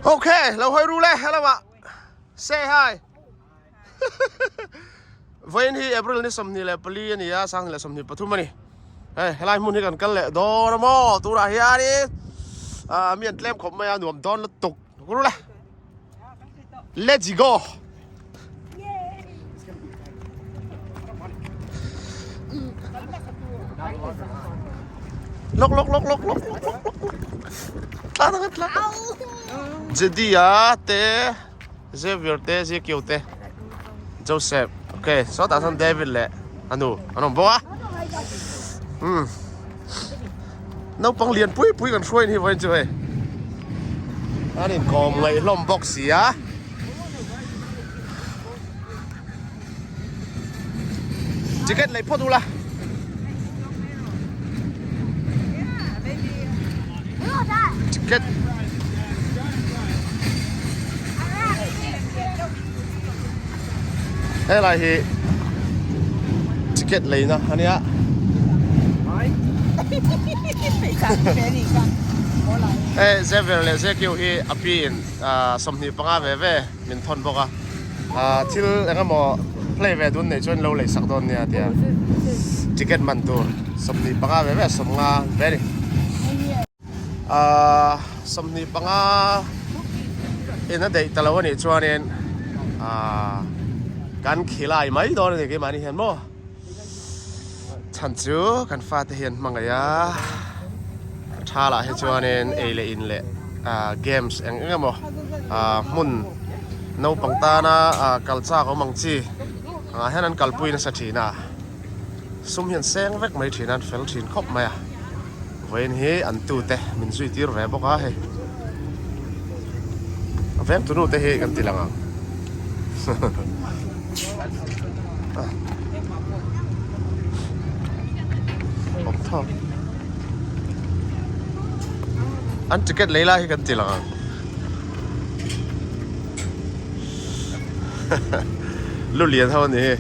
Ok, lo hawi ru le helama say hi. Vawiin hi April ni 24 a ni a, 2023 a ni. Hei, helai hmun hi kan kal leh dawn a maw? Tunah hianin ah mi an tlem khawp mai a, nuam dawn lutuk. Ru le. Let's go. Lok lok lok lok lok lok lok lok. Tla tla tla. Jedia te Xavier te Ezekiel te Joseph. Okay, so ta san David le anu an awm bawk a. Hmm. Naupang lian pui pui kan hruain hi vawiin chu hei. An inkawm ngaih hlawm bawk si a. Ticket lei phawt ula. Ticket. Helai hi ticket leina ania. Hei Xavier leh Zekiu hi a pi in 25 ve ve min thawn bawk a. Thil eng emaw play ve dun nei chuan lo lei sak dawn nia tia ticket man tur 25 ve ve 50 ve a ni. Ahh 25 in a daih ta lo a nih chuanin ahh kan khilai mai dawn a ni keimahni hian maw chhan chu kan fate hian hmangaih a tha lah hi chuanin ei leh in leh ahh games eng eng emaw ahh hmun naupang tana ahh kal chak awm ang chi ah hian an kalpui nasa thin a sum hian seng vek mai thin a an fel thin khawp mai a. Vawiin hi an tute min zui tir ve bawk a hei a veng tunu te hi kan ti lang ang awm thawk an ticket lei lai hi kan ti lang ang lu lian ho a ni hi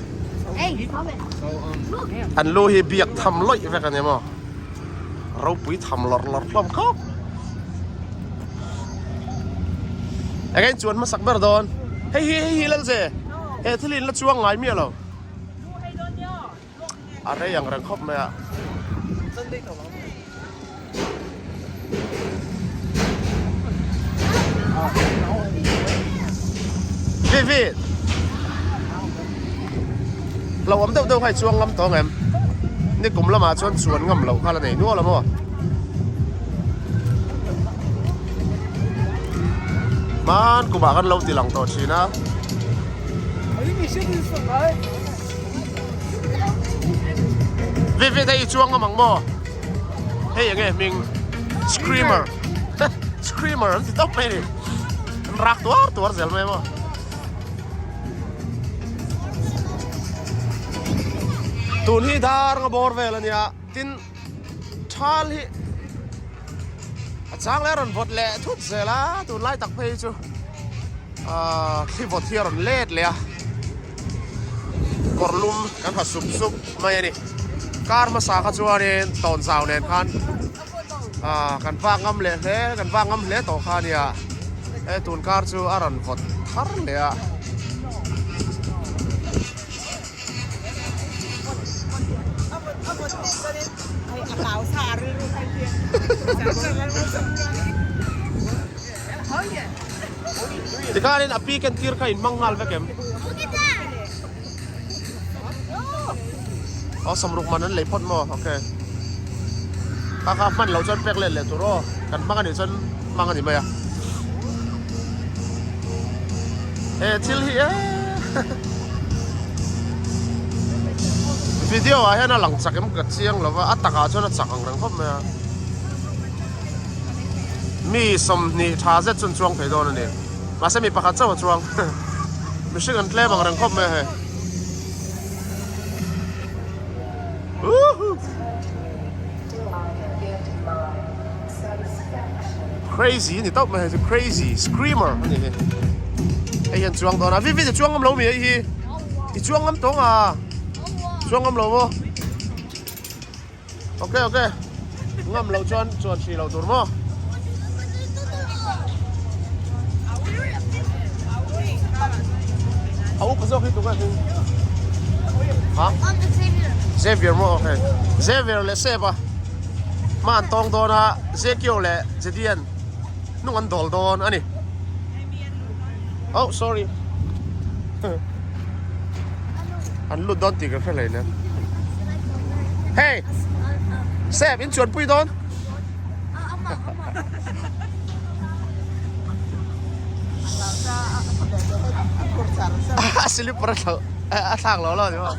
an lu hi biak tham lawih vek a ni maw. Ropui tham lawrh lawrh hlawm khawp. Eng in chuan hmasak ber dawn. Hei hi hei hi Lalze. He thil in la chuang ngai miah lo. A rei ang reng khawp mai a. Vi vi. Lo awm deuh deuh kha i chuang ngam tawng em? Ni kum lamah chuan chuan ngam loh kha la nei nual a maw? Hman kumah kan lo ti lang tawh thin a. Vivid hei i chuang ngam ang maw? Hei enge hming? Screamer. Screamer an ti tawp mai a ni. An rak tuar tuar zel mai maw? Tun hi dar nga bawr vel a nia tin thal hi a chang leh a rawn vawt leh thut zel a tunlai tak phei chu ahh thli vawt hi a rawn let leh a kawr lum kan ha sup sup mai a ni kar hmasa kha chuanin tawnzau nen khan Ah, kan vak ngam leh hle, kan vak ngam hle tawh kha ania. He tun kar chu a rawn vawt thar leh a. Tikhanin a pi ken tir kha in hmang nghal vek em? Aw samruk man an lei phawt maw okay kha kha hman loh chuan pek let leh tur aw kan hmang anih chuan hmang ani mai a he thil hi e video ah hian a lang chak em ka chiang lova a takah chuan a chak ang reng khawp mai a mi 20 tha zet chuan chuang thei dawn ani mahse mi pakhat chauh a chuang mihring an tlem ang reng khawp mai a hei. Crazy ni tawp mai hei chu crazy screamer a ni hi hei hian chuang dawn a vi vi ti chuang ngam lo mi hei hi ti chuang ngam tawng a chuang ngam lo maw ok ok ngam lo chuan chuan hrih lo tur maw. zawk hi tunge hming? Ha? Xavier maw okay. Xavier leh Sep a hma an tawng dawn a Zekio leh Jedian hnung an dawl dawn a ni. Oh sorry. An lut dawn tih ka hre hlei nen. Hey! Sep in chuan pui dawn? A slipper a thlauh a thlak lo lo ni maw?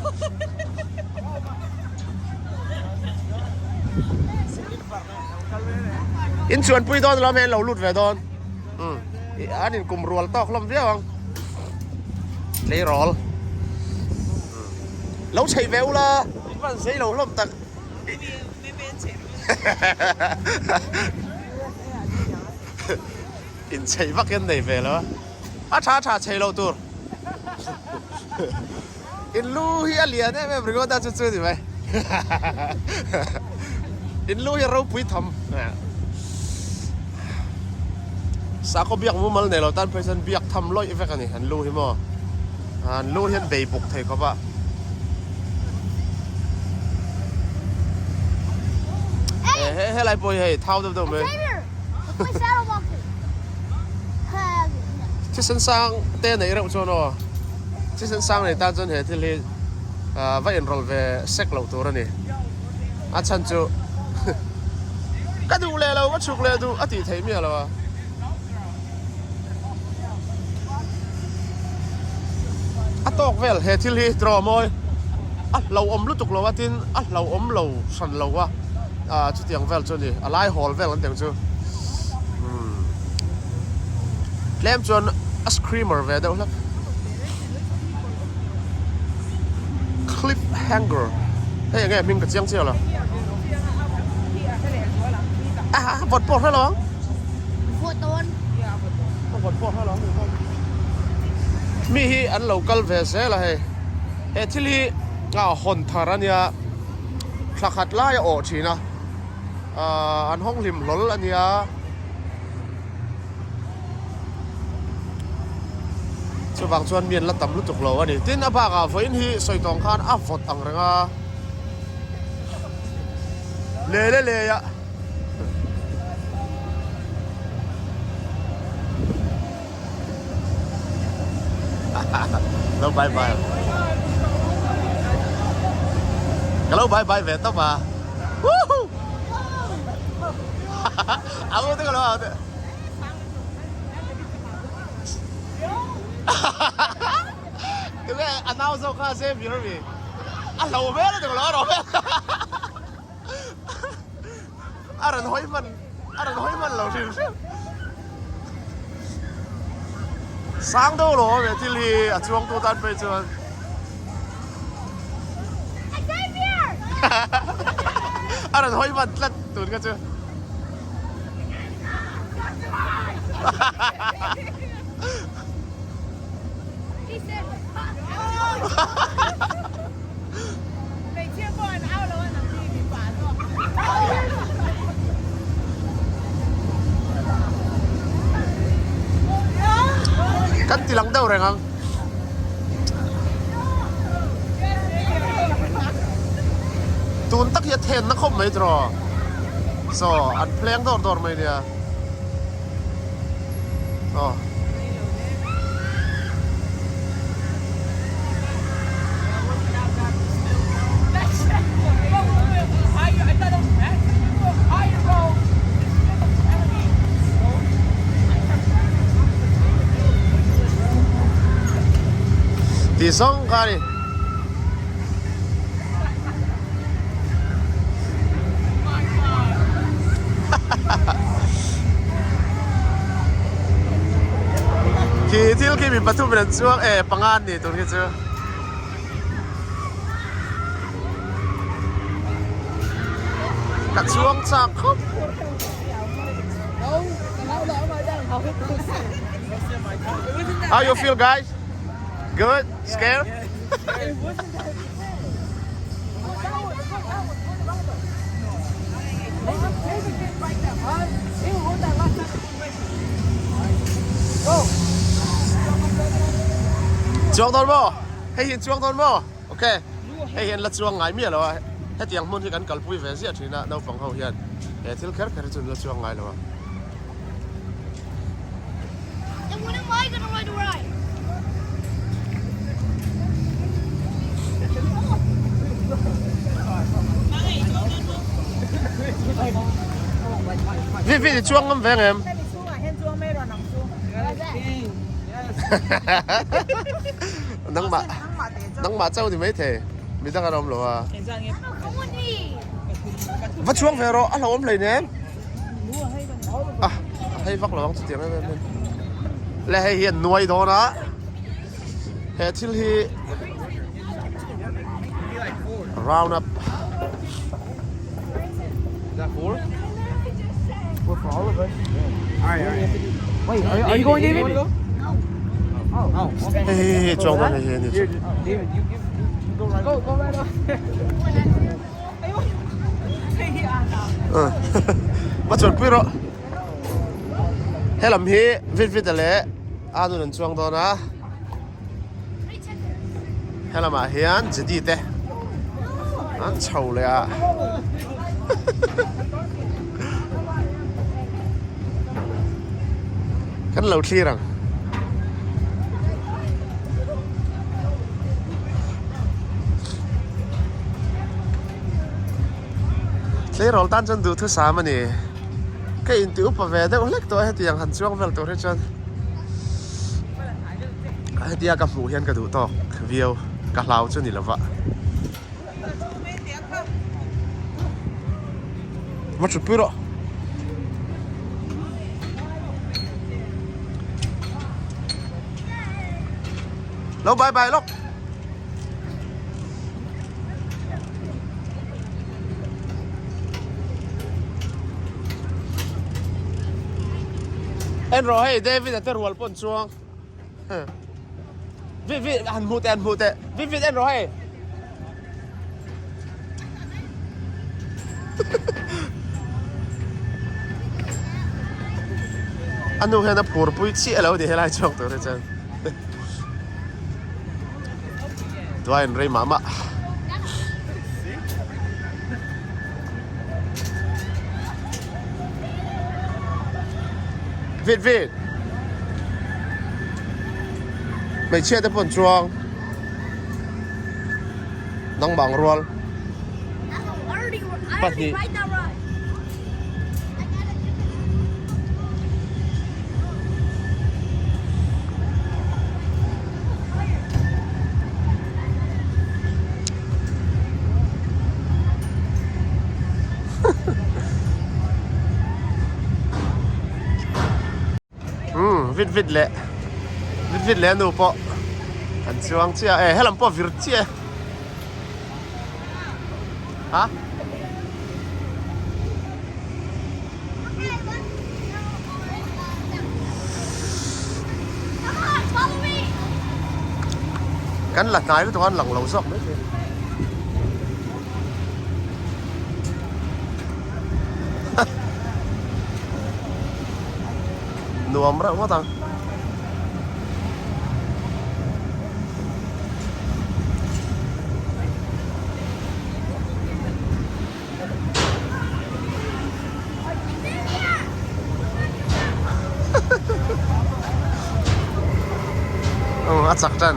In chuan pui dawn lo men lo lut ve dawn. Um an in kum rual tawk hlawm viau ang. Tleirawl. Lo chheih ve ula in van zei lo hlawm tak. Inchheih vak hian nei ve lo a, a tha tha chei loh tur. In lu hi a lian em em ringawt a chu chu ni mai. In lu hi a ropui tham. Sakhaw biak mumal nei lo tan phei chuan biak tham lawih vek a ni an lu hi maw. An lu hian bei buk thei khawp a. He helai pawh hi hei thau deuh deuh mai. Thisen sang te neih reuh chuan aw. Thisen sang nei tan chuan he thil hi va inrawlh ve sek loh tur a ni. A chhan chu ka duh leh lo ka chhuk leh duh a tih theih miah lo a. A tawk vel he thil hi draw mawi a hlauhawm lutuk lo a tin a hlauhawm lo hran lo a ah chutiang vel chu a ni a lai hawl vel an tih ang chu umm tlem chuan a screamer ve deuh hlek cliff hanger hei enge hming ka chiang chiah lo a vawt pawh hre lo ang. Mi hi an lo kal ve zel a hei he thil hi a hawn thar a nia thla khat lai a awh thin a ahh an hawng hlim hlawl a nia chuvang chuan mi an la tam lutuk lo a ni tin a bakah vawiin hi sawi tawng khan a vawt ang reng a le le le a. Lo bye bye. Ka lo bye bye ve tawp a. Woohoo! A u te ka lo au te. Tunge a nau zawk kha Xavier mi. A hlo hmel a ti ka lo a rawh hmel. A rawn hawi hman a rawn hawi hman lo hrim hrim. Sang deuh lo awm e thil hi a chuang tu tan phei chuan. A rawn hawi hman tlat tun kha chu. Kan ti lang deuh reng ang. Tun tak hi a then na khawp mai tiraw. So an phleng dawr dawr mai nia. Aw. Ti zawng kha a ni. Khi thil khi mi pathum in an chuang e panga an ni tur khi chu. Ka chuang chak khawp. How you feel guys? Good? Scared? Chuang dawn maw? Hei hi in chuang dawn maw? Ok. Hei hi an la chuang ngai miah lo a. Hetiang hmun hi kan kalpui ve ziah thin a naupang ho hian he thil kher kher hi chu an la chuang ngai lo a. Vi vi i chuang ngam ve ngem? Nangmah nangmah chauh ni maithei midang an awm lo a. Va chuang ve rawh a hlauhawm hleinem. A hei vak lo ang chutiang em em in. Le hei hi an nuai dawn a he thil hi round up. Hei hei hei chuang dawn hei hei ani chu. Va chuan pui rawh. Helam hi vit vit a leh a nun an chuang dawn a. Helamah hian Jedi te an chho leh a. Kan lo thlir ang. Tleirawl tan chuan duhthusam a ni. Ka inti upa ve deuh hlek tawh a hetiang han chuang vel tur hi chuan hetia ka hmuh hian ka duh tawk viau ka hlau chu ni lova. Va thut pui rawh. Lo bye bye lawk. En rawh hei David a te rual pawn chuang. Vit vit han hmuh teh han hmuh teh. Vit vit en rawh hei. A nu hian a phur pui chiah lo ni helai chhuak tur hi chuan. Tuain rei mah mah. Vit vit. Hmeichhia te pawh an chuang. Nangmah ang rual. Pahnih. Umm vit vit leh vit vit leh nu pawh an chuang chiah e helam pawh vir chiah e ha kan la hnai lutuk a an lang lo zawk mai thei Nuam reuh ngawt ang. A chak tan.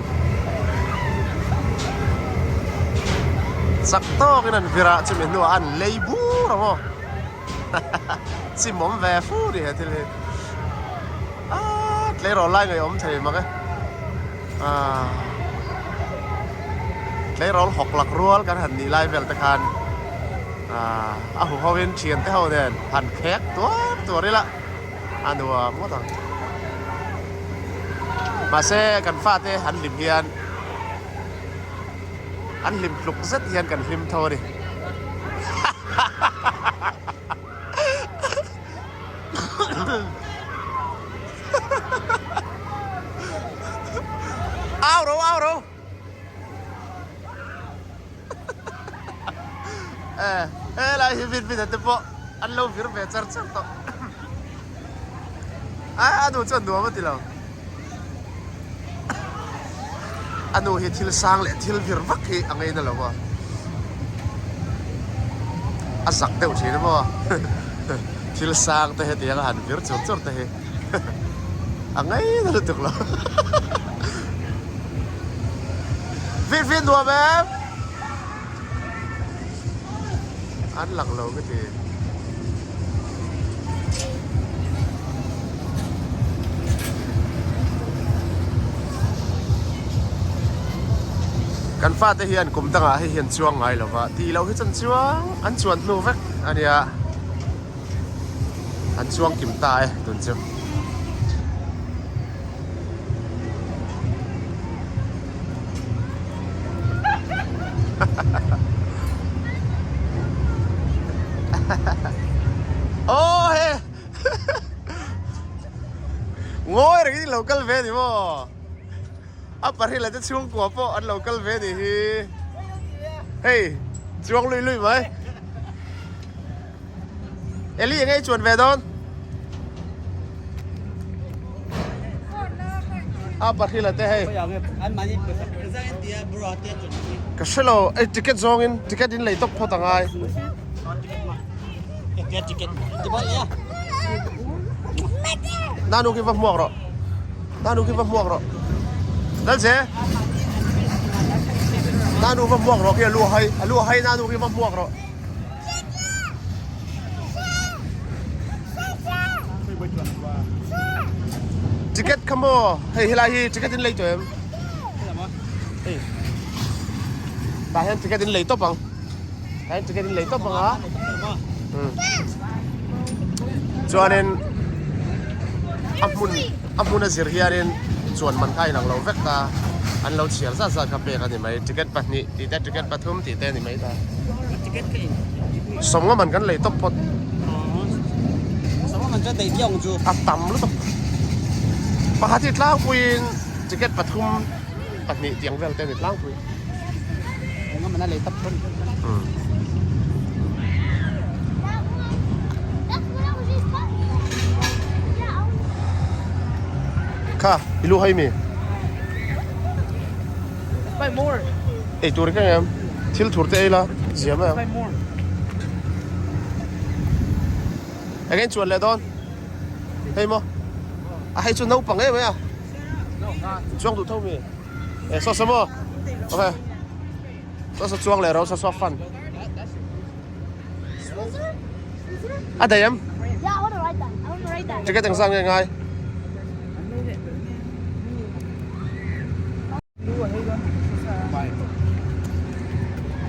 Chak tawkin an vir a, chumi hnuah an lei bur ang aw. Chimawm ve fu ni he thil hi. Aaa tleirawl lai ngei awm thei mak e. Aaa tleirawl hawk lak rual kan han nih lai vel te khan aaa a hu ho in thian te ho nen han khek tuar tuar ila a nuam ngawt ang. Mahse kan fate han hlim hian An hlim tluk zet hian kan hlim tho a ni. Au ro au ro. Eh, helai hi vin vin te pawh an lo vir ve char char tawh. A a duh chuan nuam a ti lo. A nu hi thil sang leh thil vir vak hi a ngaina lo a, a zak deuh thin a maw thil sang te hetiang a han vir chur chur te hi a ngaina lutuk lo Vin vin nuam em? An lang lo ka ti. Kan fate hian kum dangah hei hian chuang ngai lo va, tih loh hi chuan chuang an chuan hnu vek a nia. An chuang kim ta e tun chu. Oh he Ngawi reng in lo kal ve ni maw A parhila te chhungkua pawh an lo kal ve ni hi Hei chuang lui lui mai Eli eng ei chuan ve dawn? A pahrila te hei. Ka hre lo, ei ticket zawngin ticket in lei tawp phawt angai. Nanu khi va hmuak rawh. Nanu khi va hmuak rawh. Lalche. Nanu va hmuak rawh khi a lu a hai, a lu a hai nanu khi va hmuak rawh. Ticket kha maw hei helai hi ticket in lei tawh em hei tah hian ticket in lei tawp ang tah hian ticket in lei tawp ang a chuanin a hmun a hmun a zir hianin chuan man kha a inang lo vek ta an lo chhiar zat zat kha pek a ni mai ticket pahnih tih te ticket pathum tih te a ni mai ta. Sawmnga man kan lei tawp phawt. A tam lutuk. Pakhat hi tlangpuiin ticket pathum pahnih tiang vel te a ni tlangpui. Kha i lu hai mi? Ei tur ka em thil thur te ei la ziam em eng en chuan leh dawn hei maw a hei chu naupang em mai a chuang duh tho mi e saw saw maw ok saw saw chuang leh ro saw saw fan a daih em ticket eng zan nge ngai.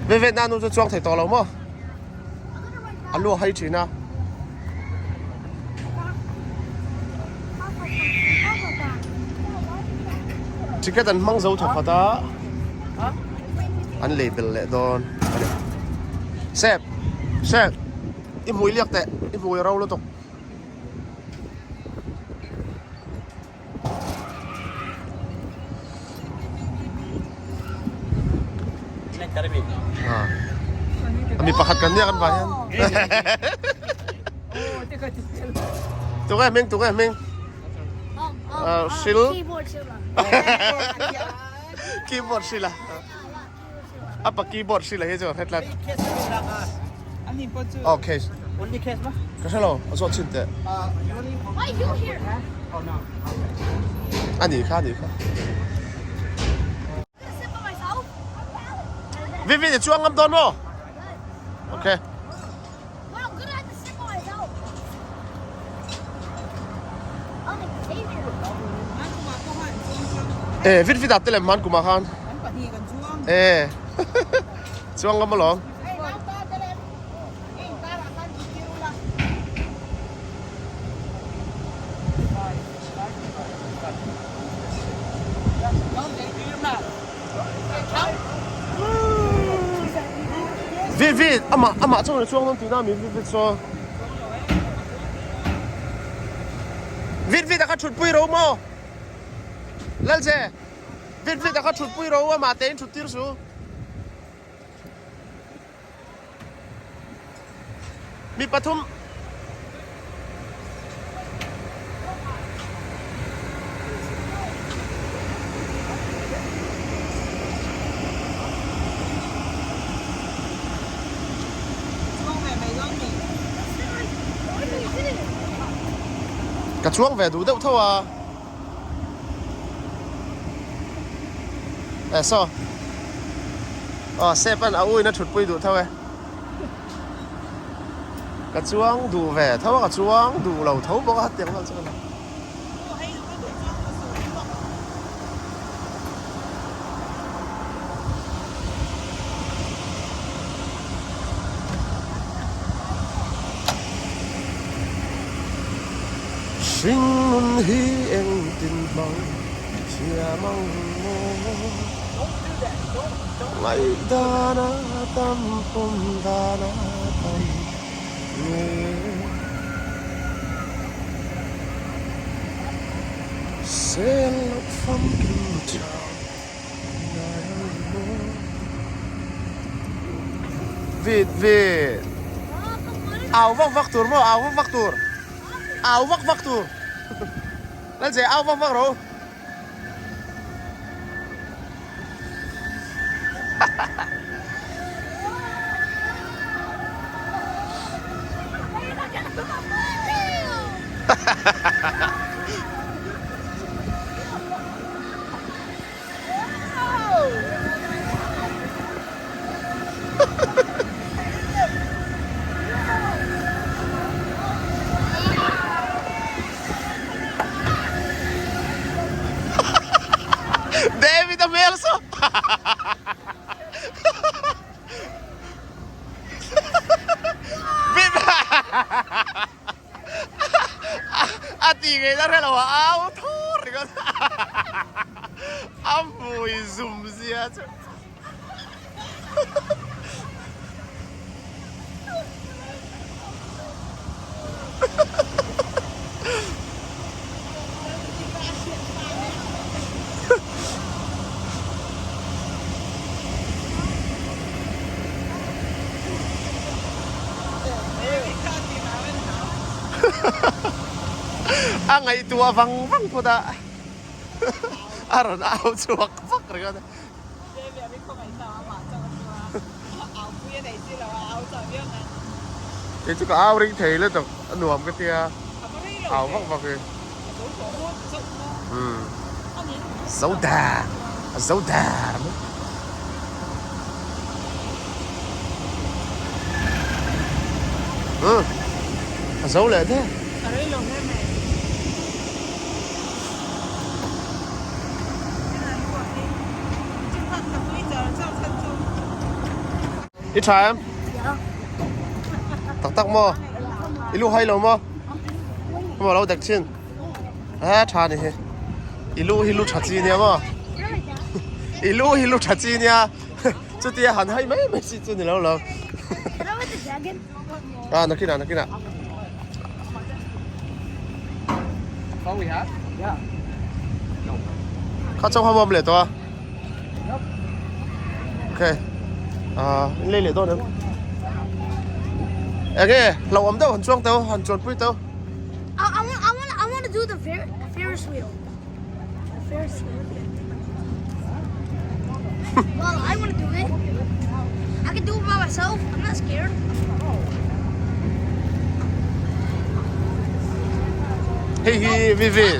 Ve ve nanu chu chuang thei tawh lo maw? A lu a hai thin a. Ticket an hmang zo thawkhat a, an lei belh leh dawn a ni. Sep, Sep, i hmui liak teh, i hmui ro lutuk. Mi pakhat kan nia kan vai hian. Tunge hming tunge hming. Hril. Keyboard hril a. Apa keyboard hril a hi chu hre tlat. Oh case. Ka hre lo a zawh chin teh. Ani kha ani kha. Vivi ni chuang ngam dawn maw? Okay. E vit vit ah te lem hman kum ah khan e chuang ngam alawm. Vit vit amah amah chuan a chuang dawn tihna mi vit vit saw vit vit a kha thut pui ro maw Lalche vit vit a kha thut pui ro amah te in thut tir su. Mi pathum Ka chuang ve duh deuh tho a. Eh saw. Aw sep an a u in a thutpui duh tho e. Ka chuang duh ve tho a, ka chuang duh lo tho bawk a hetiang vel chu ka ni. Hringnun hi engtin hmang thiam ang maw? Ngaihdana tam pawm dana tam nge? Sel loh famkim chang ngai ang maw? Vit vit Au vak vak tur maw au vak vak tur Au vak vak tur Lalche au vak vak ro. David a hmel saw A ti ngei la hrelo a au thur ringawt a hmui zum zia chu. A ngaihtuah vang vang phawt a, a rawn au chhuak vak ringawt a. Kei chu ka au ring thei lutuk a nuam ka tia au vak vak hi. Umm zo dar a zo dar mai. Umm a zo leh der. I tha em? Tak tak maw? I lu hai lo maw? Maw lo dek chin. A tha ni hi. I lu hi lu tha chi nia maw? I lu hi lu tha chi nia. Chutia han hai mai mai si chu ni lo lo. Ah, nakinah nakinah. All we have? Yeah. No. Kha chau ha mawm leh tawh a. Okay. Ah, in lei leh dawn em? Enge, lo awm deuh han chuang teu, han chuan pui teu. I, I want I want I want to do the Fer Ferris wheel. The Ferris wheel. well, I want to do it. I can do it by myself. I'm not scared. Hei hi Vivi.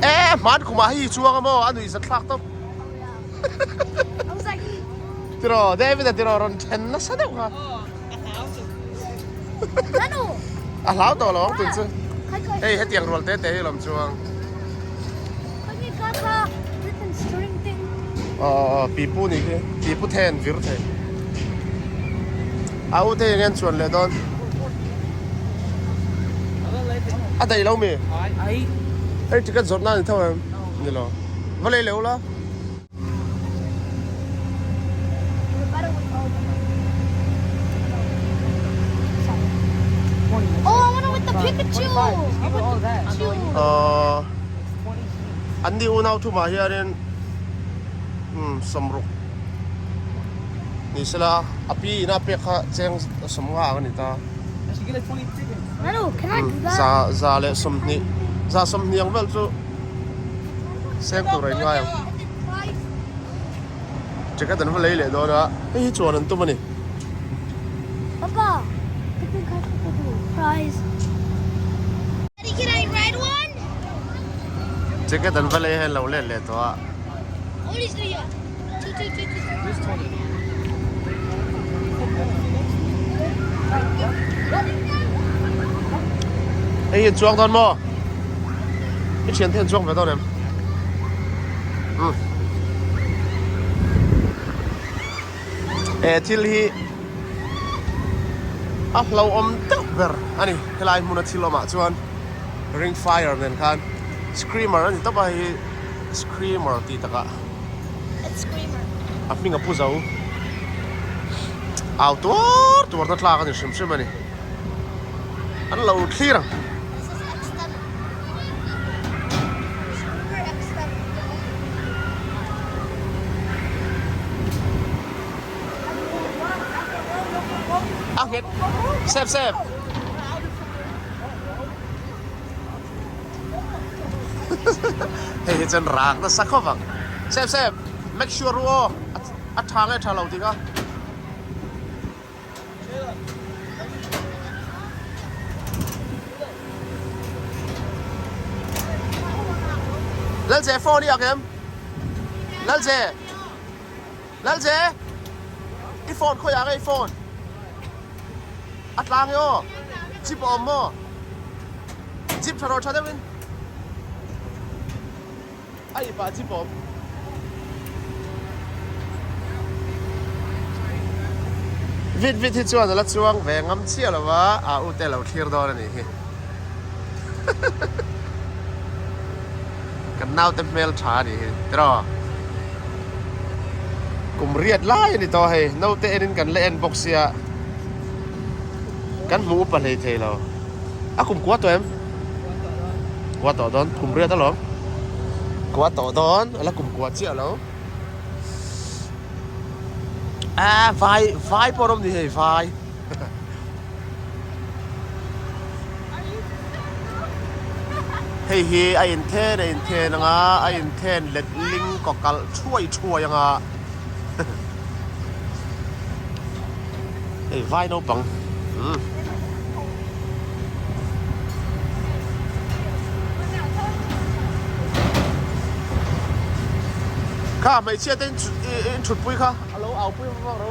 Eh, man kuma hi chuang amo a nui zat thlak tawp. Tiro, David a tiro ron then nasa deuh kha. A hlau tawh lo ang tun chu. Hei hetiang rual te te hi lawm chuang. Aw pipu nih khi pipu then vir thei. A u te hian chuan leh dawn. A daih lo mi? Hei ticket zawrh na ni tho em? Ni lo. Va lei leh ula. An ni unau thumah hianin sawmruk ni sela a pi ina pek kha cheng sawmnga ang a ni ta. Za leh sawmhnih za sawmhnih ang vel chu. Seng tur a in ngai ang. Ticket an va lei leh dawn a, hei hi chuan an tum a ni. Papa, prize. Ticket an va lei hian lo let leh tawh a. Hei hi chuang dawn maw? I thian te an chuang ve dawn em? Um. He thil hi a hlauhawm deuh ber a ni helai hmuna thil awmah chuan ring fire nen khan screamer a ni tawp a hei hi screamer tih takah a hming a pu zo au tuar tuar na tlak a ni hrim hrim a ni an lo thlir ang. A nghet sep sep. Hei hi chuan rak nasa khawp ang. Sep sep make sure ru aw a tha nge tha lo tih kha. Lalche phone i ak em? Lalche Lalche i phone khawi ah nge i phone? A tlang e aw chip a awm maw? Chip tha rawh tha deuhin A ip ah chip awm. Vit vit hi chuan a la chuang ve ngam chiah lo va, a u te lo thlir dawn a nih hi. Kan naute hmel tha a nih hi tiraw. Kum riat lai a ni tawh hei, naute enin kan la en bawk sia kan hmu upa hlei thei lo. A kum kua tawh em? Kua tawh dawn, kum riat alawm. Kua tawh dawn, a la kum kua chiah lo. A vai, vai pawh an awm ni hei, vai. Hei hi a inthen a inthen anga, a inthen let ling kaw kalh thuai thuai anga. Hei vai naupang umm. Kha hmeichhia te in thutpui kha a lo au pui vak ro.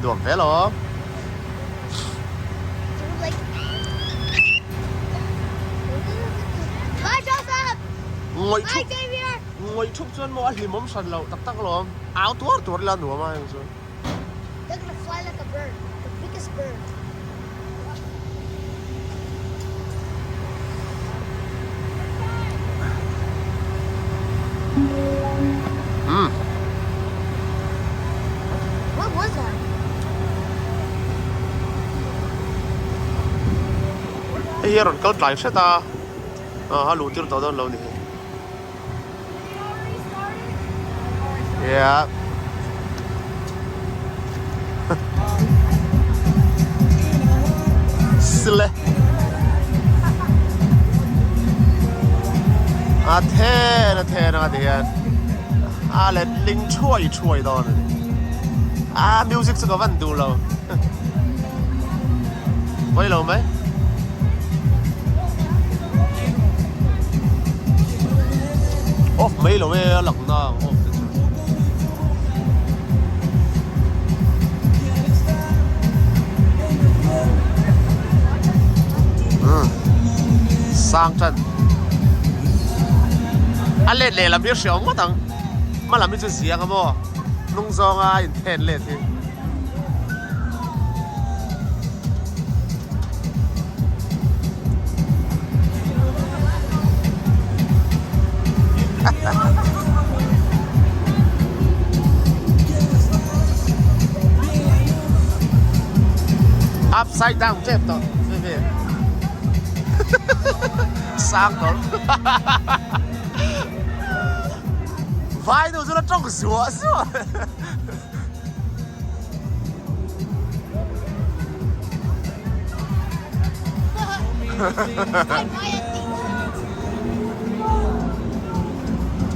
Nuam hle lo. Ngawih thup ngawih thup chuan maw a hlimawm hran loh tak tak alawm. Au tuar tuar ila nuam a heng chu. They're gonna fly like a bird, the biggest bird. Hmm. What was that? Hei hi a rawn kal tlai hret a, a luh tir tawh dawn lo ni hi. Yeah. Sile. A then a then a ti hian a let ling thuai thuai dawn a ni. A music chu ka van duh lo. Pawi lo mai. Off mai lo e a lang na ang off te chu. Hmm. Sang tan. A let leh lam hi a hriau ngawt ang. Hma lam hi chu ziang a maw. Hnung zawnga a inthen let hi. Upside down tep tawh ve ve sang tawh vai nu chu la tawng zuah zuah.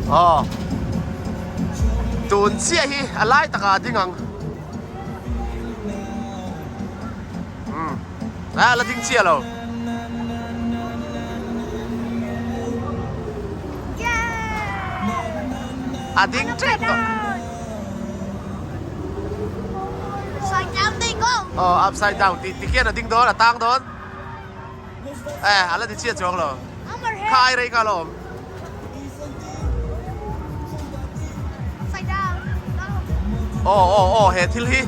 Aw tun chiah hi a lai takah a ding ang umm a la ding chiah lo. A ding tep tawh. Upside down they go. Oh, upside down. Ti ti khian a ding dawn, a tang dawn. Eh, ala ti chhiat chuang lo. Kha ai rei kha alawm. Upside down. Oh, oh, oh, he thil hi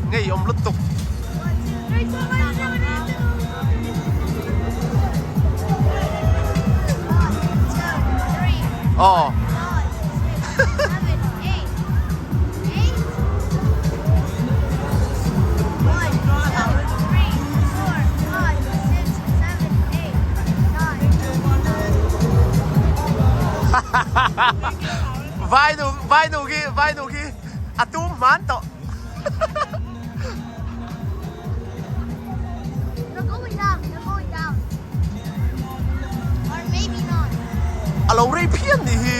ngei awm lutuk. Oh. Vai nu vai nu khi vai nu khi a tum hman tawh. A lo rei phian nih hi.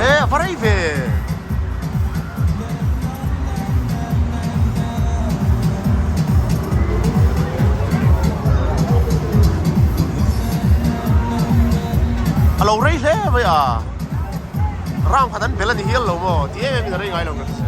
E a va rei ve. A lo rei hle mai a. Round khat an bel a ni hial lo maw ti em em in a rei ngai lo ka hria.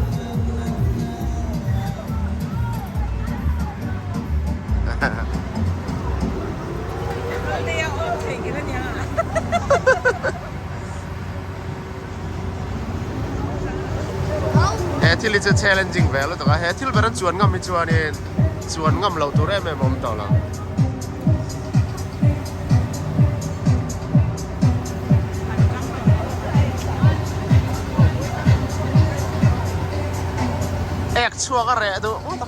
He thil hi chu challenging ve lutuk a, he thil ber an chuan ngam hi chuanin chuan ngam loh tur em em a awm tawh lo. Ek chhuak a reh duh ngawt a.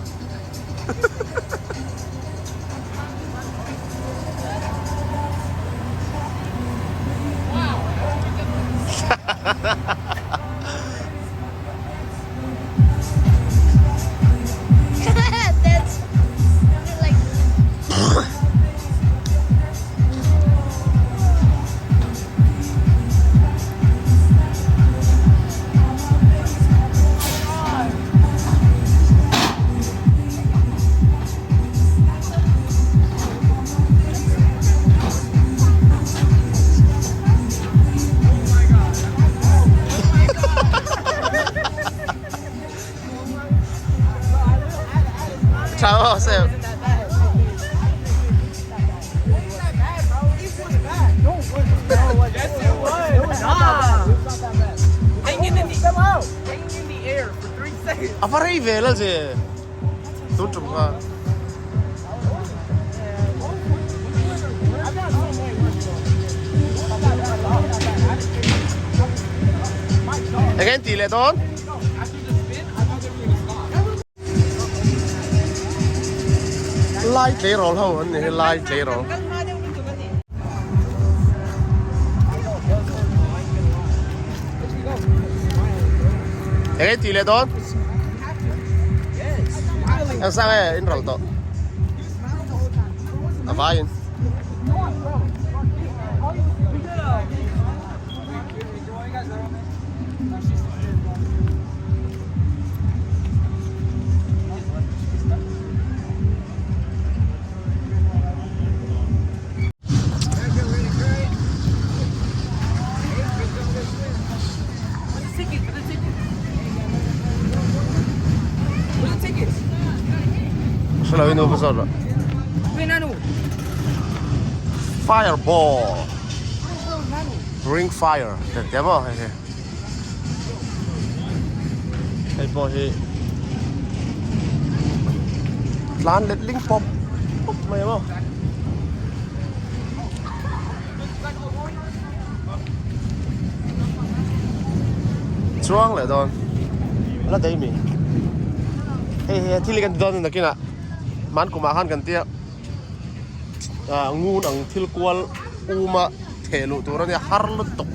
Ciao, Sam. A va rei ve la che. Tun tum kha. Again ti leh dawn. Lai tleirawl ho an ni hi lai tleirawl. Enge ti leh dawn? Ang sang e in ral tawh. A vaiin. Hrelo in u va zawt rawh. Fireball. Ring fire te te maw hei hi. Hei pawh hi tlan let ling pawp pawp mai maw. Chuang leh dawn la dei mi. Hei hei thil hi kan ti dawn a ni nakinah hmankumah khan kan tia. ah ngun ang thil kual um a theh luh tur a nia har lutuk.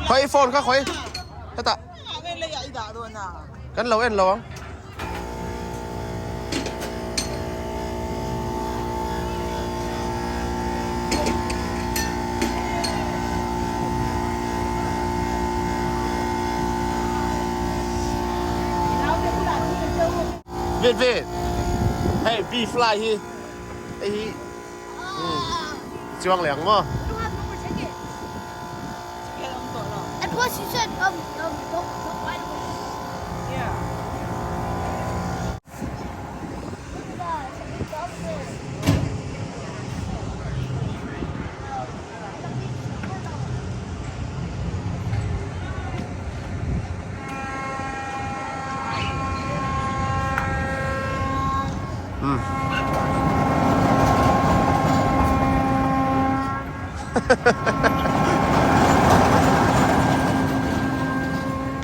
Khawi phone kha khawi hetah kan lo en lo ang. Vin vin. Hei bee fly hi hei hi chuang leh ang maw?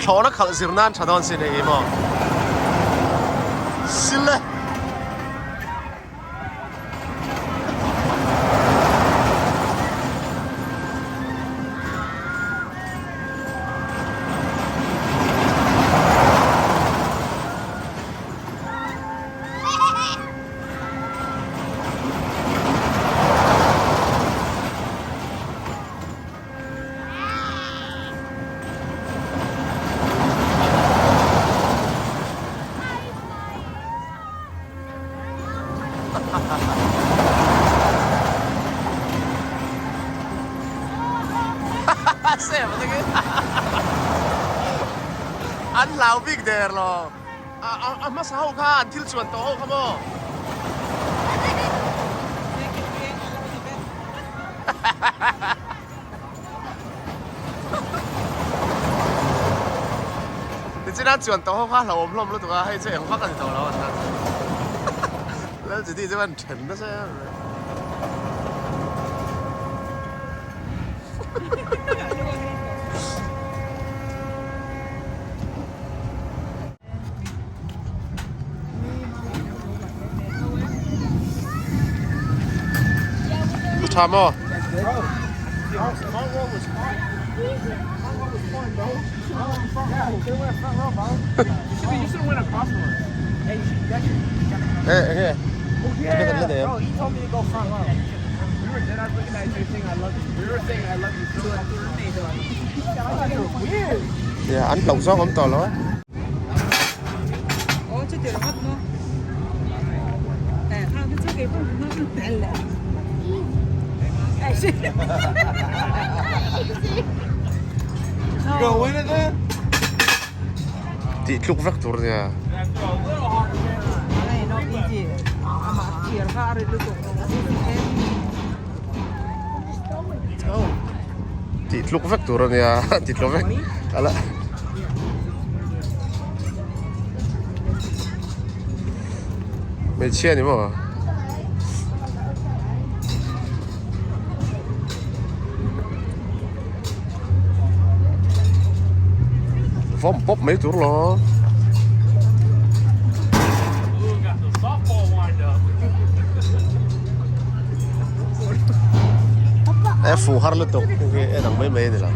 Thlawhna khalh zir nan tha dawn sin hei hi maw? Sil e. An hlau bik der lo. A hmasa ho kha an thil chuan tawh ho kha maw? Tichuan an chuan tawh ho kha hlauhawm hlawm lutuk a, hei chu eng vak a ni tawh lo an tan. Lalchiti chuan then nasa em em. Tha maw? Ê, ê, An hlauh zawng awm tawh lo a. Tih tluk vek tur nia. Tih tluk vek tur a nia tih tluk vek ala hmeichhia ni maw vawm pawp mai tur lo. E fu har lutuk hi en ang mai mai a ni lo.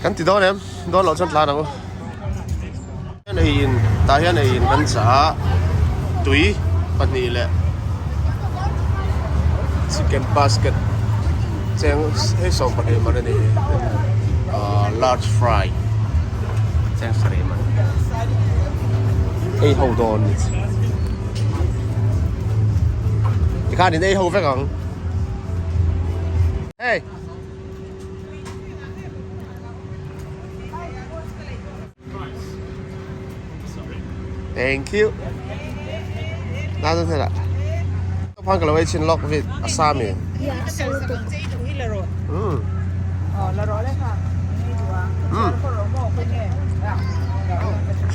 Kan ti dawn em? Dawn loh chuan tlan ang u. Hian ei in tah hian ei in kan chah a tui pahnih leh chicken basket cheng hei 12 man a ni ahh large fry cheng sarih man ei ho dawn ni tikhan in ei ho vek ang hey. Thank you. Na chu thela. Phang ka lo ei chin lawk vit a sa mi. Um. Um.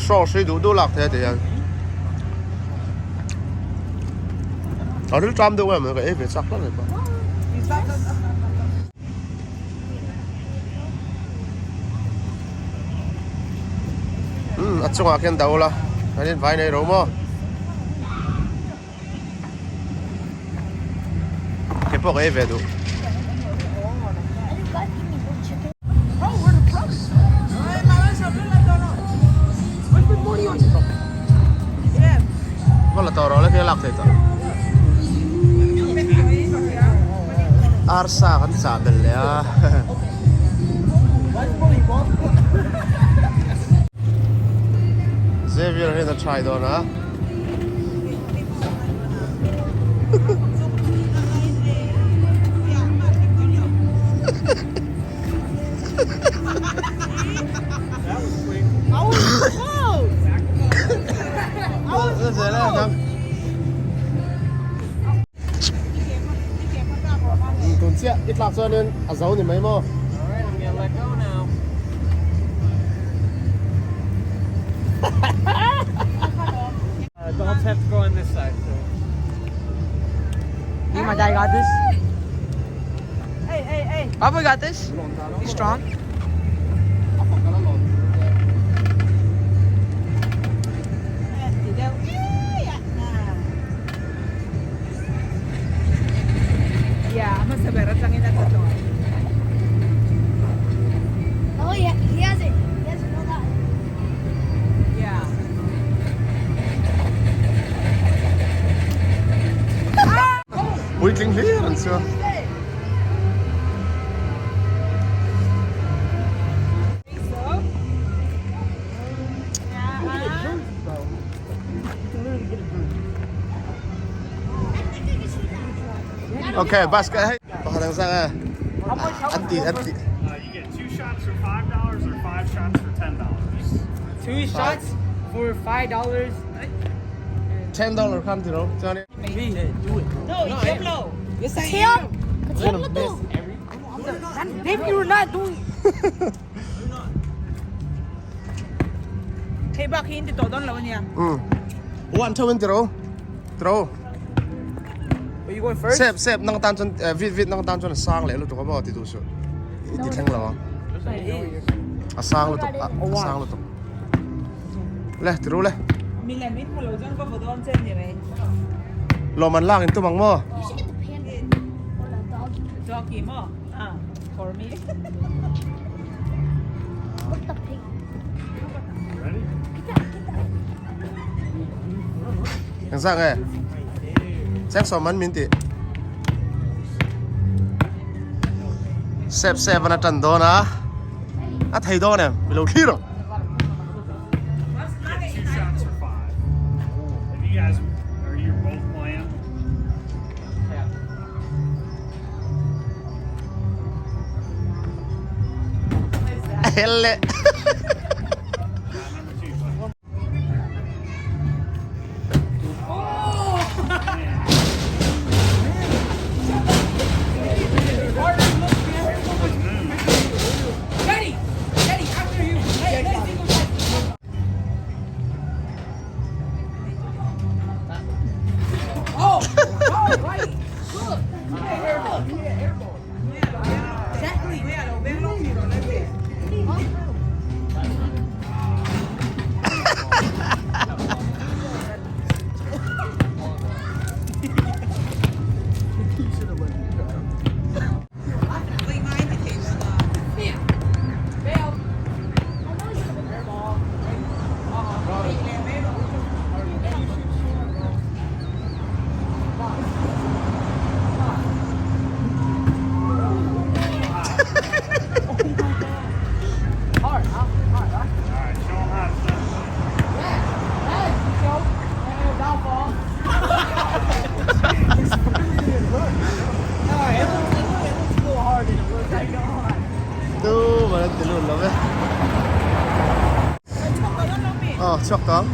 Saw sui duh duh lak thei a ti hian. A ril ṭam deuh em ka ei ve chak hlauh mai pawh. Umm a chungah khian dah ula an in vai nei ro maw ke pawh ka ei ve duh. lak theih tawh. Arsa kan chah belh leh a. Xavier hian a try dawn a. Tun chiah i tlak chuanin a zo ni mai maw? Adults have to go on this side. So. Me and my dad got this. Hey, hey, hey. Papa got this. He's strong. Oh yeah, he has it. He has it all that. Puitling hlir an chu. Okay, basket hei pakhat ang zang e. An ti an ti. You get two shots for $5 or five shots for $10. Two shots for $5. $10 khan ti ro. Chuan Thiam. Ka thiam la tu. If you're not doing. Hey, bak hi hindi to don lo niya. One two in ti ro. Ti ro. Are you going first? Sep sep nang tan chuan vit vit nang tan chuan a sang leh lutuk a maw ti duh suh. I ti thleng lo ang. A sang lutuk a sang lutuk. Le ti ru le. Milem in hmu lo chuan ka vaw dawn che ni mai. Lawm an lak in tum ang maw? You should get the panda or the doggy. Doggy maw? Ah, for me. What the pig? Ready? Get that, get that. Engzah nge? Cheng sawm an min tih. Sep sep an a tan dawn a, a thei dawn em? Mi lo thlir ang. Two shots for five. If you guys are you both playing? Hele. Shot number two. Buddy. Daddy! Daddy, after you! Hey, hey, Oh! Oh, right! Look! Exactly! All right, show them how it's done. Tu mà nó ti lun lo ve. Ờ, chhuak tawh ang.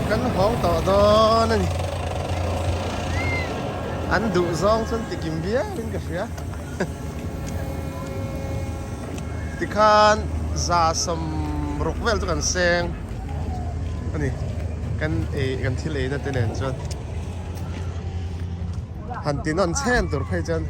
Kan hawng tawh dawn a ni. An duh zawng chuan tikim viau in ka hria. Tikhan za sawmruk vel chu kan seng a ni. Kan ei kan thil ei na te nen chuan han ti nawn chhen tur phei chuan.